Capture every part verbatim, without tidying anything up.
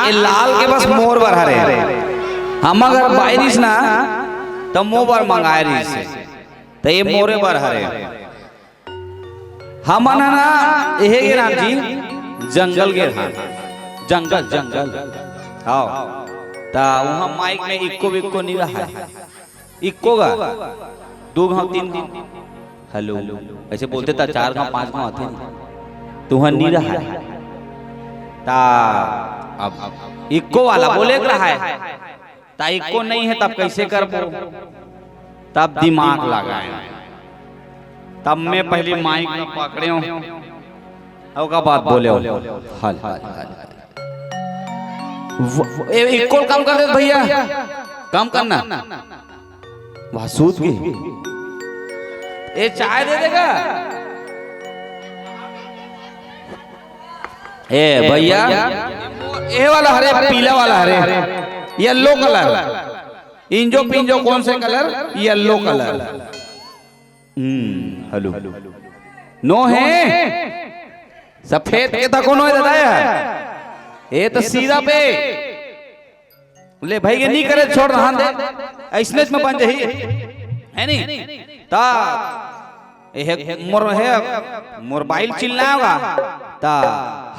ए लाल के बस मोर बर हरे। हम अगर बाय रिहिस ना, त मोर बर मंगाय रिहिस हे। त ये मोरे बर हरे। हमन ह ना, एहे गे राम जी, जंगल गे रहन। जंगल, जंगल। हव। त उहाँ माइक में इक्को विक्को नी रहय। इक्को गा, दू घांव, तीन घांव, हेलो, अइसे बोलते त चार घांव, पांच घांव आथे नी। तुहर नी रहय। त अब इक्को वाला बोले के रहय। त इक्को नइ हे, तब कइसे करबो? तब दिमाग लगाएंव। तब मैं पहिली माइक ल पकड़ेंव, ओकर बाद बोलेंव, हल, हल, हल। वो, वो, ए, इक्को ल कम कर दे भइया, कम करना। वाह, सूत गे। ए, चाय दे दे गा। ए भइया, ए वाला हरे, पीला वाला हरे, येलो कलर। इंजो पिंजो कौन से कलर? Yellow colour. हम्म, हेलो। नो हे? सफेद के तको नो हे दादा यार। ए त सिरप हे। ले भई गे, नी करे, छोड़, रहन दे। अइसनेच में बन जही। हे नी? त ए हे, मोर हे, मोर बाई ल चिल्लाय होगा। त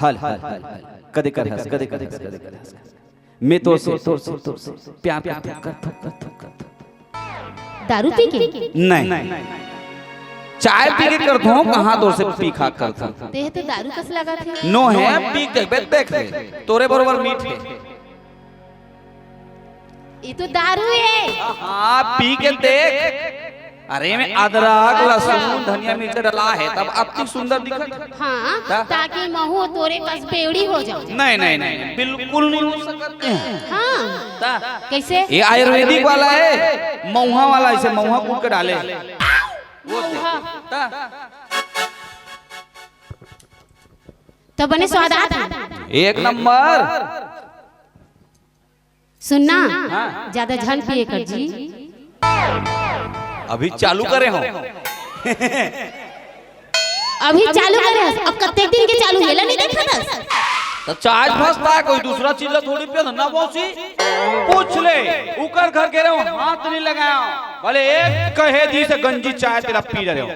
हल, हल, हल, हल। कदे कर हस, कदे कर हस, कदे कर हस। मैं तोर से, तोर से, तोर से प्यार करथों, करथों, करथों, करथों। दारू पी के? नहीं। चाय पी के करथों, कहाँ तोर से पी खा करथों। तेह तो दारू कस लागथे। नो हे, पी के देख, देख ले। तोरे बरोबर मीठ हे। ये तो दारू हे। हाँ, पी के देख। अरे, में अदरक, लहसुन, धनिया, मिर्चा डला हे, तब अतिक सुंदर दिखत हे। हाँ, त? ताकि महूँ तोरे कस बेवड़ी हो जाऊं। नहीं, नहीं, नहीं, बिल्कुल नहीं हो सकत हे। हाँ। त? कइसे? ये आयुर्वेदिक वाला हे, महुआ वाला, अइसे महुआ कूट के डाले। वो दे। महुआ। त? त बने स्वाद आत हे। एक नंबर। सुन ना, हाँ। ज्यादा झन पिए कर जी। अभी चालू करे हों। अभी चालू करे हस, अब कतेक दिन के चालू हे, एला नइ देखत हस? त चाय फसता हे, कोई दूसरा चीज ला थोड़ी पियत ना मौसी। पूछ ले, उकर घर गे रहेंव, हाथ नइ लगाएंव, भले एक कहे दिस गंजी चाय तेला पी डरेंव।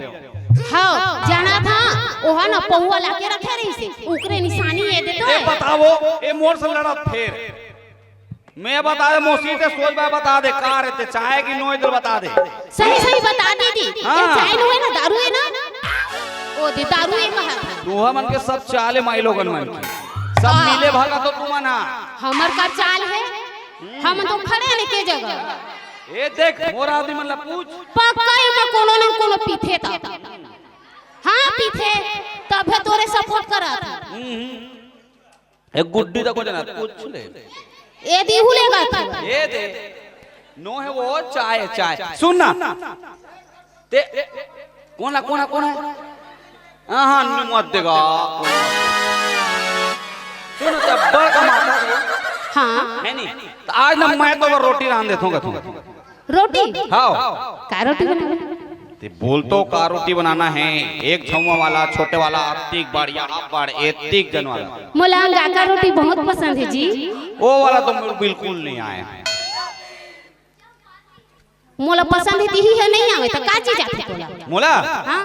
हव, जानथंव, ओहा ना पौवा लाके रखे रहिसे, ओकरे निसानी ए दे तो ए हे। बताओ, ए मोर से लड़त फेर। मैं बता दे, मौसी ते सोच बाय बता दे, का रे ते चाय कि नोय दे बता दे। सही सही बता दीदी, हाँ। ये चाय नोय ना, दारू हे ना? ओ दे, दारू हे कहा। तुहा मन के सब चाले माई लोगन मन के। सब हाँ। मिले भागा तो तुमन हा। हमर का चाल हे? हम तो खड़े हे के जगह। ए देख, मोर आदमी मन ला पूछ। पक्का एमा कोनो न कोनो पीथे त। हाँ, पीथे, तभे तोरे support करत हे। हम्म, हम्म। ए गुड्डी तको जना, पूछ ले। ए दीहू ले बात। ए दे। नो हे वो, चाय, चाय। सुन ना। ते, कोन ला, कोन ला, कोन ला? हाँ, हाँ, नी मत देगा। सुन, ते बड़ कमाता हे। हाँ। हे नी? त आज ना मैं तो रोटी रांध देथों कथों। रोटी? हाँ। का रोटी बनाना? ते बोल तो का रोटी बनाना हे? एक झउवा वाला, छोटे वाला, अत्तिक बढ़िया, अब्बड़, एत्तिक जन वाला। मोला अंगाका रोटी बहुत पसंद हे जी। ओ वाला तो मोर बिल्कुल नइ आय। मोला पसंद हे, तिही हे, नइ आवे त का चीज आथे तोला? मोला? हाँ?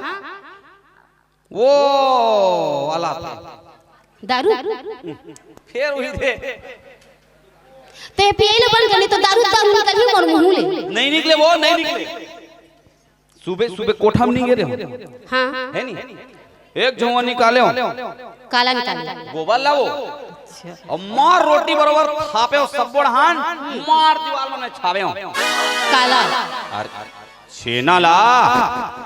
वो वाला आथे। दारू? फेर उही दे। ते पिए ल बंद कर ले तो दारू, दारू निकलही मोर मुंह ले। नइ निकले वो, नइ निकले। सुबह, सुबह कोठा में नइ गे रहेंव। हाँ। हे नी? एक झउवा निकालेंव। काला निकाले? गोबर ला वो। अच्छा। अउ मार रोटी बरोबर थापेंव, सब्बो डहान, मार दीवाल में छावेंव। काला? अरे, छेना ला।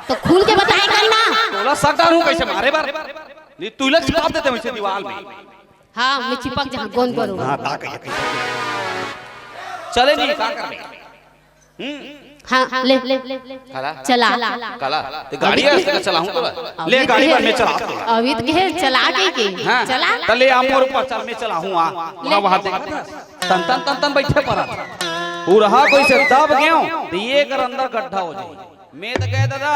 त खुल के बताए कर ना। तोला शक डारहूं कइसे मारे बर? नहीं, तुही ला चिपक देतेंव वइसे दीवाल में। हाँ, मैं चिपक जाहूं, गोंद बरोबर। हाँ, ता कहिए, कहिए। चले नहीं, का करबे? हम्म। हाँ, ले, ले, ले, ले। काला? चला। काला? ते गाड़ी हे, इसका चलाहूं तोला। ले, गाड़ी बर मैं चलाहूं तोला। अभी त कहे चला के के। हाँ, चला। त ले आ मोर ऊपर चल, मैं चलाहूं, आ। ले। वहाँ, वहाँ देख। तन, तन, तन, तन बइठे परत। उरहा कोई से दब गेंव, त ये कर अंदर गड्ढा हो जाही। मैं त कहे दादा।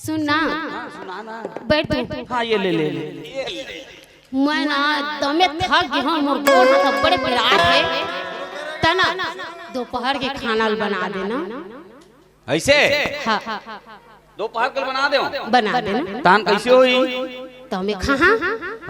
सुन ना। हाँ, सुना ना। बइठ तू। हाँ, ये ले, ले, ले। मैं ना एकदमे थक गे हंव, मोर गोड़ हाथ अब्बड़े पिरात हे। त ना दोपहर के खाना ल बना देना। अइसे? हाँ। दोपहर के बना देंव। बना देना। तान कइसे होही? त मैं खाहूं।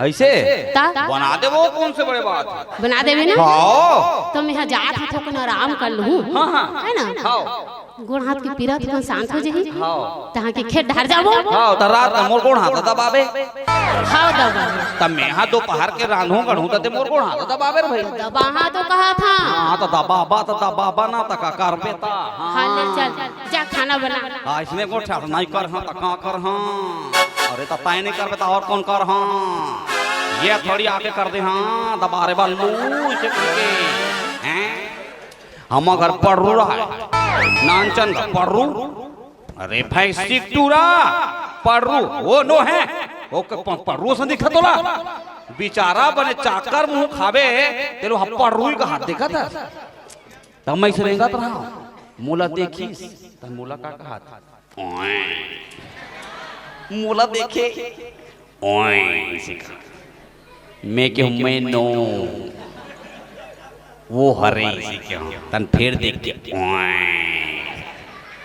अइसे? त? बना देबो, कोन से बड़े बात हे? बना देबे ना? हाँ। त मैं हा जात हंव, थोकन आराम कर लूहूं। हाँ, हाँ। हे ना? हाँ। गोड़ हाथ के पीरा थोकन शांत हो जाही। हाँ। तहां के खेत डहर जाबो। हाँ, त रात में मोर गोड़ हाथ दबाबे। हाँ, दबाबो। त मैं हा दोपहर के रांधहूं गढ़हूं त ते मोर गोड़ हाथ दबाबे रे भाई। दबाहूं तो कहत हंव। हाँ, त दबाबा, त दबाबा ना, त का करबे त? हाँ। हाँ, ले चल, जा खाना बना। हाँ, अइसने गोड़ हाथ नइ करहूं त का करहूं? अरे, त तैं नइ करबे त अउ कोन करही? ये थोड़ी आके कर देही, दबा रे बल्लू, अइसे करके। हैं? हमर घर पड़रू रहय, नानचन घर पड़रू। अरे भैंसी टूरा, पड़रू, ओ नो हे, ओ क-, प-, पड़रू असन दिखत हे तोला। बिचारा बने चाकर मुंह खाबे, तेला हा पड़रू ही कहत हे, देखत हस। त मैं अइसे रेंगत रहंव, मोला देखिस, त मोला का कहत? ओए। मोला देखे, ओए, अइसे कहा। मैं केहेंव, मैं नोहंव। वो हरे, अइसे कहा। तहां फेर देख के, ओए।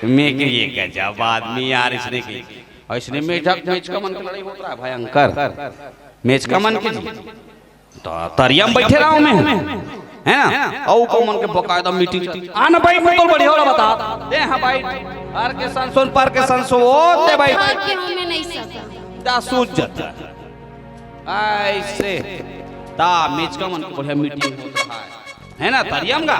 मैं केहेंव, ये गजब आदमी यार, अइसने कही। अउ अइसने मेझक, मेचका मन के लड़ई होत रहय, भयंकर। मेचका मन के जी। त तरिया म बइठे रहंव मैं, हे ना? अउ ओमन के बकायदा मीटिंग चल, आ ना बइठ, मैं तोला बढ़िया वाला बतात हंव। ते हा बइठ, पर के संसो, पर के संसो, ओ ते बइठ। पर के हमें नहीं सका। ता सूझ जाता। अइसे, त मेचका मन के बढ़िया मीटिंग होत रहय, हे ना? तरिया म गा,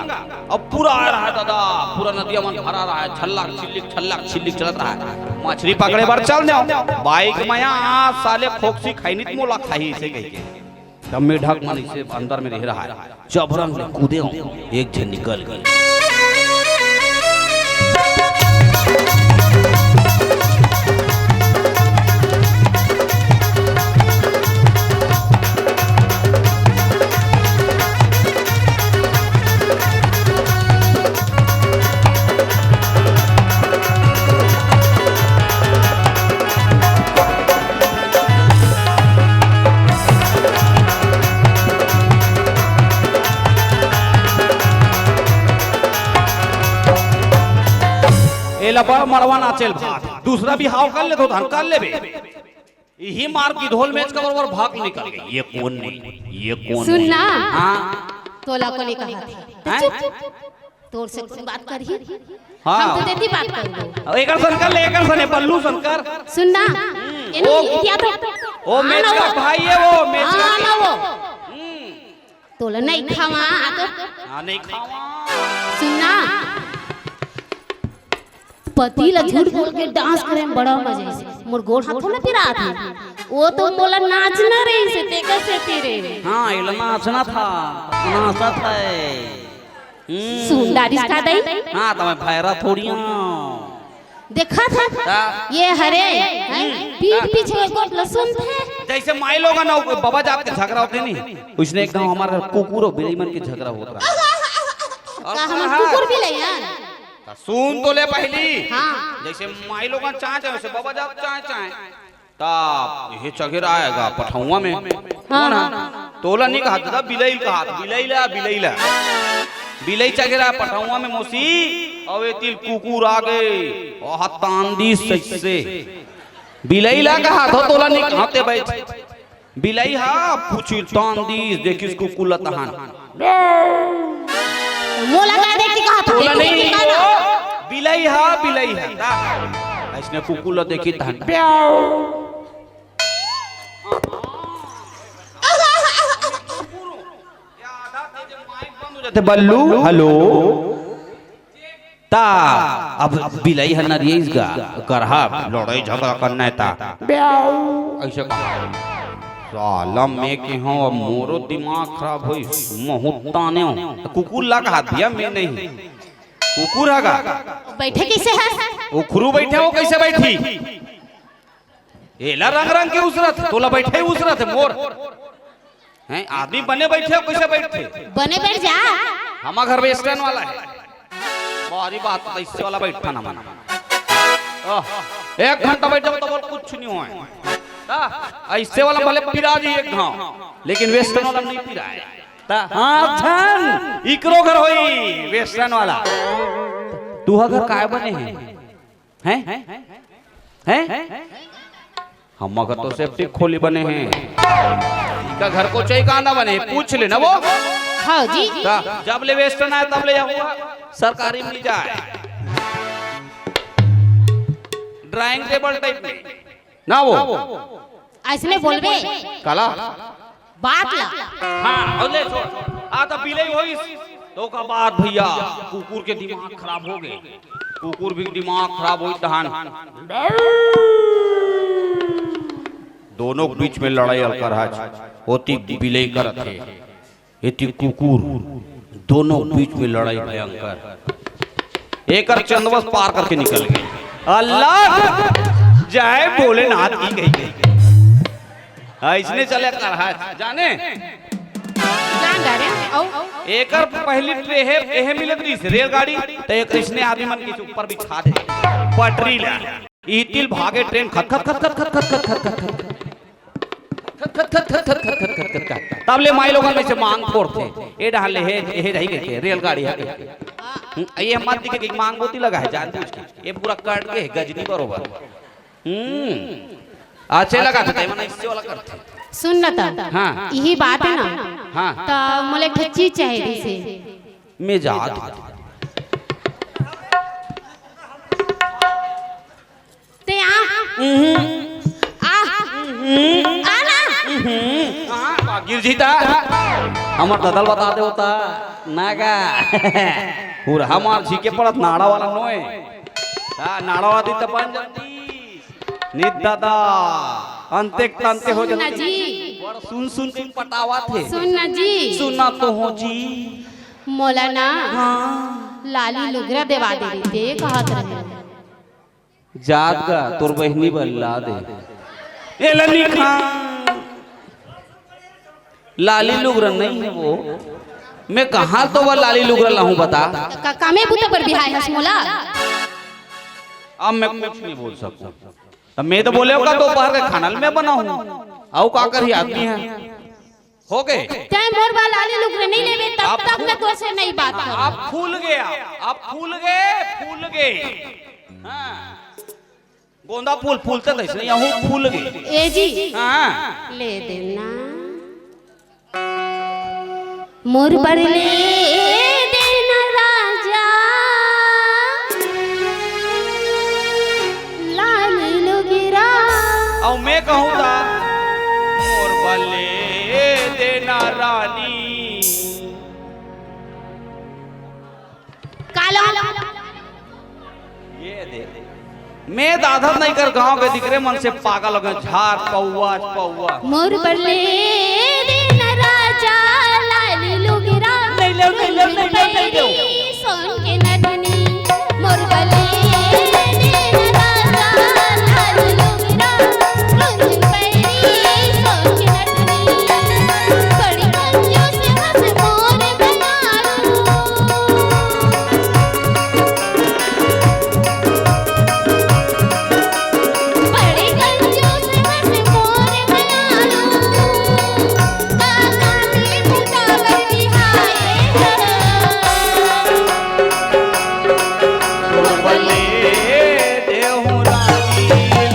अब पूरा आय रहय दादा, पूरा नदिया मन भरा रहय, छल्लक छिल्लिक, छल्लक छिल्लिक चलत रहय। मछरी पकड़े बर चल देंव, बाइक मया, आ साले खोकसी खइनित मोला खाही, अइसे कहिके। त मेढक मन अइसे अंदर में रहे रहय, जबरन ले कूदेंव, एक झन निकल गे। एला बड़ मड़वा नाचे ल भात। दूसरा बिहाव कर ले तो धन कर लेबे। इही मार की ढोल मेचका बरोबर भाग निकल गे। ये कोन नहीं, ये कोन सुन नहीं? ना। हाँ। तोला कोन कहत हे? हैं? चुप, चुप। तोर से कोन बात करही? हाँ। हम तो देती बात करबो। एकर सन कर ले, एकर सन, ए बल्लू सन कर। सुन ना। हम्म। एनो ओ, इतिया तो ओ हाँ ना मेचका वो। भाई हे वो, मेचका हाँ के। ना वो। हम्म। तोला नहीं खावा, आ तो। हाँ, नहीं खावा। सुन ना। पति ला झूठ बोल के डांस करे में बड़ा मजा आइस। मोर गोड़ हाथ ना पिरात हे। वो तो मोला नाचना रहिस, तेकर सेती रे। हाँ, एला नाचना था, नाचत हे। हम्म। सुन डारिस का दई? हाँ, त मैं भैरा थोड़ी हंव। देखत हे? का? ये हरे, हैं? हम्म। पीठ पीछे एक गोट लसुन थे। जइसे माई लोगन अउ बबा जात के झगरा होथे नी, वइसने एक गाँव हमर घर कुकुर अउ बिलई मन के झगरा होत रहा। का हमर कुकुर बिलई हे? त सुन तो ले पहिली। हाँ। जइसे माई लोगन चाय चाय, वइसे बबा जात चाय चाय। त ये चघेरा आय गा पठौवा में। हाँ, कोन हे? हाँ। तोला नहीं कहत, दादा, बिलई ल कहत, बिलई ला, बिलई ला। बिलई चघेरा आय पठौवा में मौसी, अउ ए ती ल कुकुर आ गे, ओह तान दिस सइसे। बिलई ला कहत हों, तोला नहीं कहत हे, बइठ। बिलई हा पूछी ल तान दिस, देखिस कुकुर ला तहान। मोला का देख के कहत हे? तोला नहीं, बिलई हा, बिलई हा। अइसने कुकुर ला देखिस तहान। प्याऊ। बल्लू, हेलो। त अब बिलई ह नरियइस गा, करहा लड़ई झगरा करना हे त। ब्याऊ। अइसे कहा। साला मैं केहेंव, अब मोरो दिमाग खराब होइस, महूँ तानेंव। कुकुर ला कहत भैया, मैं नहीं। कुकुर ह गा। बइठे कइसे हे? उखरू बइठे हे, कइसे बइठही? एला रंग रंग के उसरत, तोला बइठे उसरत हे मोर। हैं, आदमी बने बइठे हे, कइसे बइठथे? बने बइठ जा। हमर घर में स्टैंड वाला हे। भारी बात, अइसे वाला बइठन हमन। आह, एक घंटा बइठ जाबो त बोल कुछ नहीं होय। ता, ऐसे वाला भले पिरा जी एक घाव, लेकिन वेस्टर्न वाला नहीं पिराय। ता, हाँ, धन, इकरो घर होई, वेस्टर्न वाला। तू घर काय बने हे? हैं? हैं? हमर घर तो सेप्टिक खोली बने हे। इका घर को चई कांदा बने, पूछ ले ना वो। हाँ जी। ता, जब ले वेस्टर्न आय, तब ले जाऊंगा। सरकारी मिल जाय। डाइनिंग टेबल टाइप में। ना वो। अइसने बोलबे। काला? बात ला। हाँ, अउ ले छोड़। आ, त बिलई होइस। त ओकर बाद भइया, कुकुर के दिमाग खराब होगे। कुकुर भी दिमाग खराब होइस तहान। दोनों के बीच में लड़ाई अलकर हच। ओती बिलई करत हे। एती कुकुर, दोनों बीच में लड़ाई भयंकर। एकर चंदवस पार करके निकल गे। अल्लाह जय भोलेनाथ की कही। अइसने चले करहा जाने। जान डारे, अउ? एकर पहली ट्रे हे, एहे मिलत रहिस रेलगाड़ी, त एक अइसने आदमी मन के ऊपर बिछा दे पटरी ला। इतिल भागे ट्रेन खत खत खत खत खत खत खत खत खत खत खत खत खत खत खत खत खत खत खत। तब ले माई लोगन में से मांग फोड़थे। ए डहर ले हे, हे रही गई के रेलगाड़ी हे। हम्म, ये मत दिखे कि मांग बोती लगा है जान बूझ के। ये पूरा कट के है, गजनी बरोबर। हम्म, अच्छे लगा था, तेमन इससे वाला करथे। सुन न त। हाँ। यही बात है ना। हाँ। त मोला एक ठो चीज चाहे जैसे। मैं जात। ते आ। उहुं। आ। उहुं। आ ना। उहुं। आ, गिर जीता। हमर ददल बता दे होता। नागा। पूरा हमार झीके पड़त नाड़ा वाला नोए। हाँ, नाड़ा वाला दी त बन जाती। नित दादा। अंते तंते हो सुन ना जाती। जी। बड़ सुन सुन के पटावा थे। सुन ना जी। सुना तो हो जी। मोला ना। हाँ। लाली लुगरा देवा दे रहिते, कहत रहे। जात गा, तोर बहिनी बर ला दे। ए ललिखा। लाली लुगरा नहीं है वो। मैं कहाँ तो वो लाली लुगरा लाहूँ बता? का, कामे बुता बर बिहाय हस मोला? अब मैं कुछ नहीं बोल सकूँ। तब मैं तो बोले होगा दोपहर के खाना ल मैं बनाऊँ। अउ का करही आदमी हे। हो गए। तैं मोर बर लाली लुगरा नहीं लेबे, तब आप तक फूल मैं तोर से नहीं बात करूँ। आप फूल गए, आप फूल गए, फूल गए। हाँ। गोंदा फूल फूलते तइसने, यहू फूल गए। ए जी। हाँ। ले देना। मोर बर ले देना राजा, लाल लुगरा। अउ मैं कहूँ ता, मोर बर ले देना रानी। काला। ये दे। मैं दादा नहीं कर गांव के दिकरे मन से पागल हो गए, झार पौवा, पौवा। मोर बर ले देना राजा लाली लुगरा। नहीं ले, नहीं ले, नहीं ले, नहीं ले। सोन के नथनी, मोर बर ले देना राजा लाली लुगरा। रुंझुन पैरी, सोन के नथनी, बड़ी कंजूस हस मोर बनारू। बड़े कंजूस हस मोर मयारू, काका के फुटावत बिहाए। बोले देहु रानी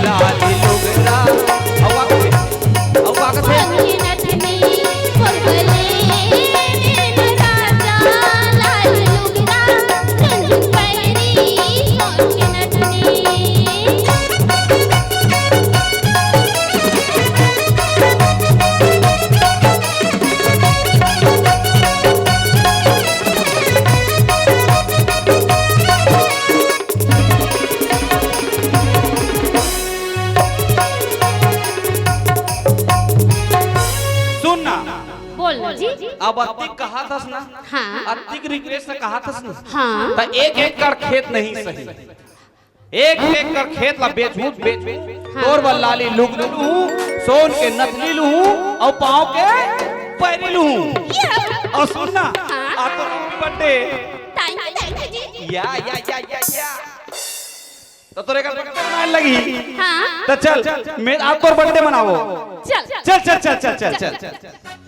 लाल लुगरा। हवा के, हवा के। सुन ना। बोल ना जी। अब अतिक कहा थस ना? हाँ। अतिक रिक्वेस्ट से कहा थस ना? हाँ। त एक एकड़ खेत नहीं सही। एक एकड़ खेत ला बेचहूँ, बेचहूँ। हाँ। तोर बर लाली लुगरी लूहूँ, सोन के नथनी लूहूँ, अउ पाँव के पैरी लूहूँ। अउ सुन ना, हाँ। आ तो birthday. Thank you, thank you जी। या, या, या, या, या। तो तोरे का बर्थडे मनाए लगी। हाँ। तो चल, मैं आप तोर बर्थडे मनाओ। चल। चल चल चल चल चल चल।